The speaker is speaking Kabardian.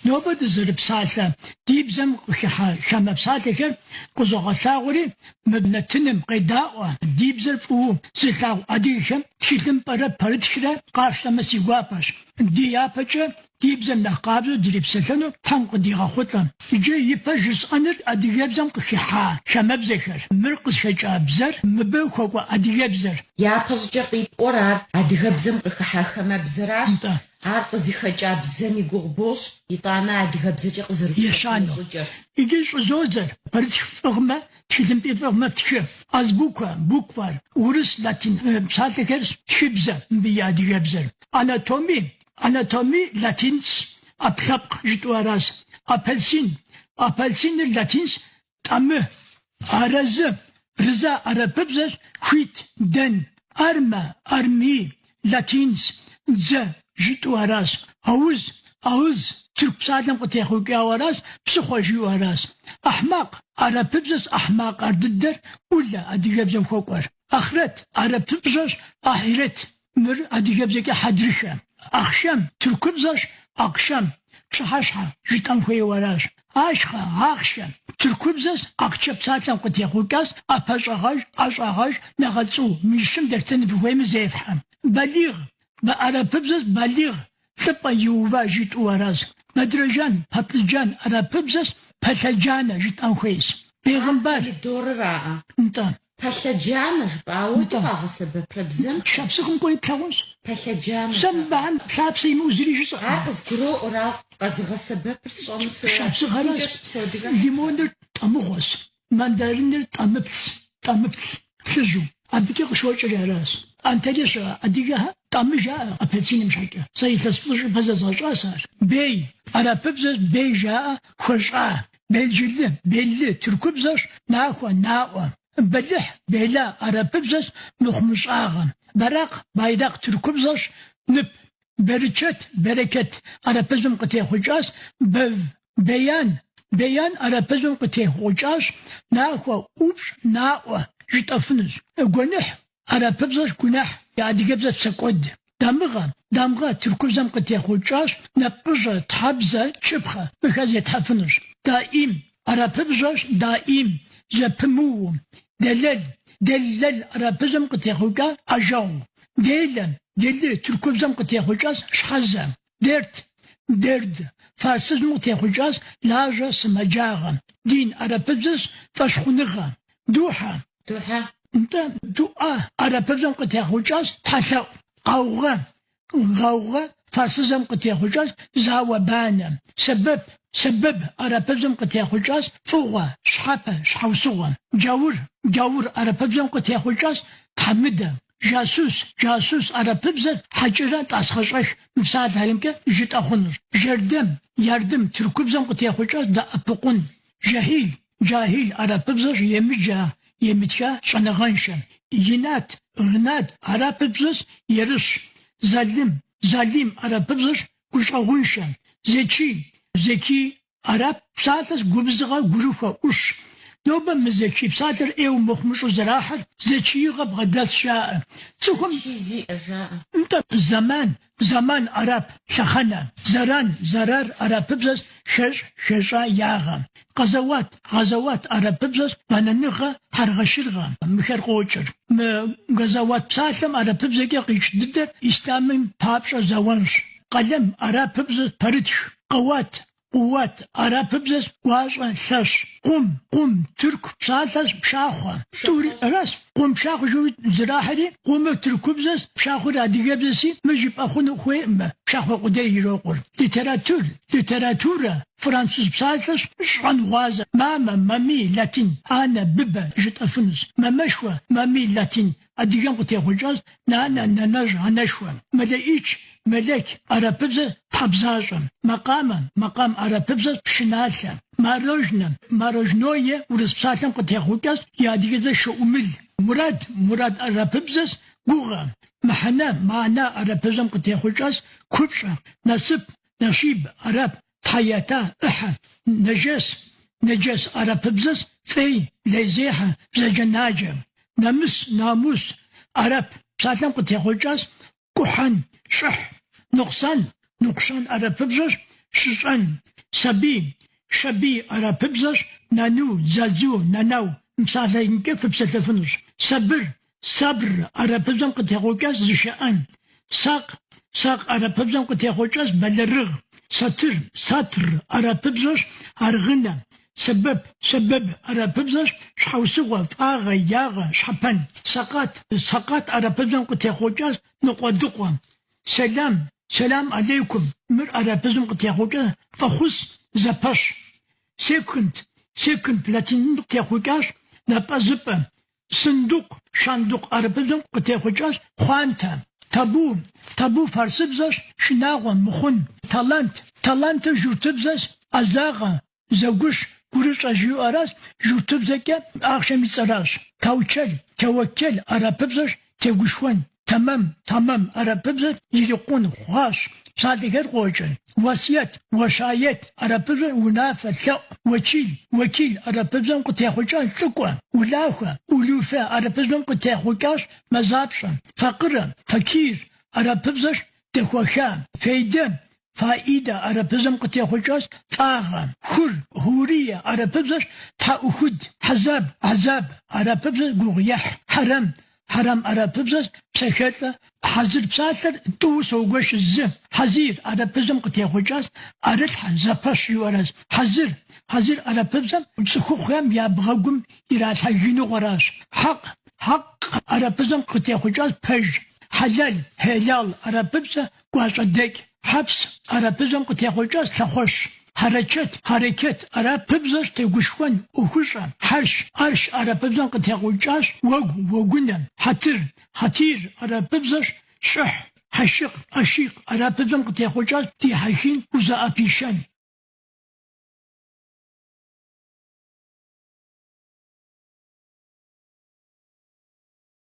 Нобэ дызэрыпсалъэ ди бзэм къыхыхьа хамэ псалъэхэр къызогъэлъагъуэри, мы нэтыным къедаӏуэ ди бзэр фӏыуэ зылъагъу адыгэхэм тхылъымпӏэрэ пэрытхрэ къафщтэмэ си гуапэщ. Ди япэкӏэ ди бзэм нэхъ къабзэу дрипсэлъэну Тхьэм къыдигъэхъулӏэ. Иджы ипэ жысӏэныр адыгэбзэм къыхыхьа хамэбзэхэр, мыр къызыхэкӏа бзэр, мыбы хуэкӏуэ адыгэбзэр. Япэщӏыкӏэ къипӏуэр ар адыгэбзэм къыхыхьа хамэбзэращ. Нтӏэ. Ар къызыхэкӏа бзэм и гугъу бощӏ, итӏанэ адыгэбзэкӏэ къызэрыпсэлъыну Ещанэу. щӏыкӏэр. Иджы щӏызодзэр, пэрытх фӏыгъмэ, тхылъымпӏи фӏыгъмэ фтхы. Азбукэ, букварь, урыс, латин псалъэхэрщ тхыбзэ, мыбы и адыгэбзэр. Анатоми, анатоми латинщ, ӏэпкълъэпкъ жытӏэу аращ. Апельсин, апельсиныр латинщ, тӏэмы. Арэзы, рыза арэпыбзэщ, хуит, дэн. Армэ, арми, латинщ, дзэ жытӏэу аращ. Ауз, ауз, тырку псалъэм къытехъукӏауэ аращ, псыхъуэ жиӏэу аращ. Ахьмакъ, арэпыбзэщ, ахьмакъ ар дыдэр, ӏулэ, адыгэбзэм хуэкӏуэр. Ахърэт, арэпыбзэщ, ахьирэт. Мыр адыгэбзэкӏэ хьэдрыхэ. Ахъшэм, тыркубзэщ, акъшэм, пщыхьэщхьэ жытӏэн хуейуэ аращ. Ашхъэ, ахъшэ, тыркубзэщ, акчэ псалъэм къытехъукӏащ, ӏэпэщӏэгъэж, ӏэщӏагъэж, нэгъэцӏу, мы щым дэтхэнэ фыхуейми зефхьэ. Балигъ, арэпыбзэщ, балигъ, лӏыпӏэ иува жытӏэу аращ. Бэдрэжан, пэтлыджан, арэпыбзэщ, пэлъэджанэ жытӏэн хуейщ. Бегъымбар. Помидорыраӏэ. Нтӏэ. Пэлъэджанэ жыпӏауэ Нтӏэ. къагъэсэбэпрэ бзэм? Шапсыгъым кӏуэи плъагъунщ. Пэлъэджанэ Сэ жаӏэ. мыбыхэм лъапсэ имыӏэу зыри жысӏэкъым. Ар къызгуроӏуэр, ауэ къэзыгъэсэбэпыр сщӏэну сыхуейуэ. Шапсыгъэращ. Икӏэ щыпсэу адыгэхэм. Лимоныр тӏэмыгъуэщ, мандариныр тӏэмыплъщ, тӏэмыплъ, плъыжьу. Абыкӏэ къыщокӏри аращ. Анталие щыӏэ адыгэхэр тӏэмы жаӏэ апельсиным щхьэкӏэ. Сэ илъэс плӏыщӏ ипэ зэзгъэщӏащ ар. Бей, арапыбзэщ, бей жаӏэ, хуэщӏа. Белджылы, белли, тыркубзэщ, нахуэ, наӏуэ. Бэлыхь, бела, арапыбзэщ, мыхъумыщӏагъэ. Бэракъ, байракъ, тыркубзэщ, нып. Берычэт, берекет, арапыбзэм къытехъукӏащ, бэв. Беян, беян, арапыбзэм къытехъукӏащ, нахуэ, ӏупщӏ, наӏуэ, жытӏэфынущ. Гуэныхь, Арапыбзэщ гунэхь, адыгэбзэ псэкӏуэд. Дамыгъэ, дамгъэ, тыркубзэм къытехъукӏащ, нэпкъыжьэ, тхьэбзэ, кӏыпхъэ, мыхэр зетхьэфынущ. Даим, арапыбзэщ, даим, зэпымыуу. Дэлэл, деллэл, арапыбзэм къытехъукӏа, ӏэжьэгъу. Делэ, делы, тыркубзэм къытехъукӏащ, щхьэзэ. Дерт, дерд, фарсыбзэм къытехъукӏащ, лажьэ, сымаджагъэ. Дин, арапыбзэщ, фӏэщхъуныгъэ. Духьэ. Духьэ. Нтӏэ, дуӏэ, арапыбзэм къытехъукӏащ, тхьэлъэӏу. Къаугъэ, гъаугъэ, фарсыбзэм къытехъукӏащ, зауэ банэ. Сэбэп, сэбэб, арапыбзэм къытехъукӏащ, фӏыгъуэ, щхьэпэ, щхьэусыгъуэ. Джаур, джаур, арапыбзэм къытехъукӏащ, тхьэмыдэ. Жасус, джасус, арапыбзэр хьэкӏырэ тӏасхъэщӏэх мы псалъэхэмкӏэ жытӏэ хъунущ. Жэрдэм, ярдым, тыркубзэм къытехъукӏащ, дэӏэпыкъун. Жэхьил, джахил, арапыбзэщ, емыджа, емытха, щӏэныгъэншэ. Инат, гнат, арапыбзэщ, ерыщ. Залым, залим, арапыбзэщ, гущӏэгъуншэ. Зэчий, зэки, Арап псалъэщ губзыгъэ, гурыхуэ, ӏущ. Нобэ мы зэчий псалъэр ӏейуэ мыхъумыщӏэу зэрахьэр, зэчиигъэ бгъэдэлъщ жаӏэ. Цӏыхум. Зэчий зиӏэ жаӏэ. Нтӏэ, зэман, заман арап, лъэхъэнэ. Зэран, зарар арапыбзэщ, хэщӏ, хэщӏа, ягъэ. Къэзэуат, гъэзэуат арапыбзэщ, бэнэныгъэ, хьэргъэшыргъэ, мыхэр къокӏыр. Мы газауат псалъэм арапыбзэкӏэ къикӏ дыдэр ислъамым папщӏэ зауэнщ. Къэлэм арапыбзэщ, пэрытх. Къэуат, къууат, арапыбзэщ, гуащӏэ, лъэщ. Къум, къум, тырку псалъэщ, пшахъуэ. Тӏури аращ, къум пшахъуэ жыуи зэрахьэри, къумыр тыркубзэщ, пшахъуэр адыгэбзэщи, мы жыпӏэ хъуну хуейкъым, пшахъуэ къудей ирокъур. Литератур, литературэ, француз псалъэщ, щӏэнгъуазэ. Мамэ, мами, латин, анэ, быбэ жытӏэфынущ. Мамэшхуэ, мами, латин, Адыгэм къытехъукӏащ нанэ, нанэжь, анэшхуэ. Мэлэӏич, мэлэк, арапыбзэ, тхьэбзащӏэ. Макъамэ, макъам, арапыбзэ, пшыналъэ. Марожнэ, морожное, урыс псалъэм къытехъукӏащ, и адыгэбзэ шэӏумыл. Мурад, мурад, арапыбзэщ, гугъэ. Мыхьэнэ, мана, арапыбзэм къытехъукӏащ, купщӏэ. Насып, нэщиб, арап, Тхьэ ята, ӏыхьэ, нэджэс, нэджэс арапыбзэщ, фӏей, лейзехьэ, бзаджэнаджэ. Нэмыс, намус, арэп псалъэм къытехъукӏащ, кӏухьэн, щӏыхь. Ныкъусан, ныкъущан арапыбзэщ, щыщӏэн. Сабий, шабий арапыбзэщ, нану, дзадзу, нэнау мы псалъэмкӏэ фыпсэлъэфынущ. Сабыр, сабр арапыбзэм къытехъукӏащ зышыӏэн. Сакъ, сакъ арапыбзэм къытехъукӏащ бэлэрыгъ. Сатыр, сатр арапыбзэщ, аргъынэ. Сэбэп, сэбэб арапыбзэщ, щхьэусыгъуэ, фӏагъэ, ягъэ, щхьэпэн. Сэкъат, сэкъат арапыбзэм къытехъукӏащ ныкъуэдыкъуэ. Сэлам, сэлам алейкум, мыр арапыбзэм къытехъукӏащ фӏэхъус, зэпэщ. Секунд, секунд латиным къытехъукӏащ напӏэзыпӏэ. Сындукъ, шандукъ арапыбзэм къытехъукӏащ пхъуантэ. Табу, табу фарсыбзэщ, шынагъуэ, мыхъун. Талант, талантыр журтыбзэщ, ӏэзагъэ, Зэгущ, гурыщӏэ жиӏэу аращ, журтыбзэкӏэ ахъшэм и цӏэращ. Таучэл, тэуэккэл арапыбзэщ, тегушхуэн, тэмэм, тамэм арапыбзэр ирикъун хъуащ, псалъэхэр къокӏыр. Уэсиет, уэщает арапыбзэр унафэ, лъэӏу, уэчил, уэкил арапыбзэм къытехъукӏащ лӏыкӏуэ, улахуэ, улуфэ арапыбзэм къытехъукӏащ мазапщӏэ, факъырэ, факир арапыбзэщ дэхуэха, фейдэ, Фаидэ арапыбзэм къытехъукӏащ фӏагъэ, хур, хурие арапыбзэщ тхьэӏухуд, хьэзаб, гьэзаб арапыбзэщ гугъуехь, хьэрэм, хьэрам арапыбзэщ псэхэлӏэ, хьэзыр псалъэр тӏууэ согуэш зы, хьэзир арапыбзэм къытехъукӏащ ӏэрылъхьэ, зэпэщ жиӏэу аращ, хьэзыр, хьэзыр арапыбзэм цӏыхухъухэм я бгъэгум иралъхьэ гыныгъуэращ, хьэкъ, хьэкъ арапыбзэм къытехъукӏащ пэж, хьэлэл, хьелал арапыбзэ Гуащӏэдэкӏ, хьэпс, арапыбзэм къытехъукӏащ лъэхъуэщ, хьэрэчэт, хьэрэкэт, арапыбзэщ тегушхуэн, ӏуэхущӏэ, хьэрш, арш, арапыбзэм къытехъукӏащ уэгу, уэгунэ, хьэтыр, хьэтир, арапыбзэщ щӏыхь, хьэшыкъ, ашикъ, арапыбзэм къытехъукӏащ дихьэхын, узэӏэпишэн.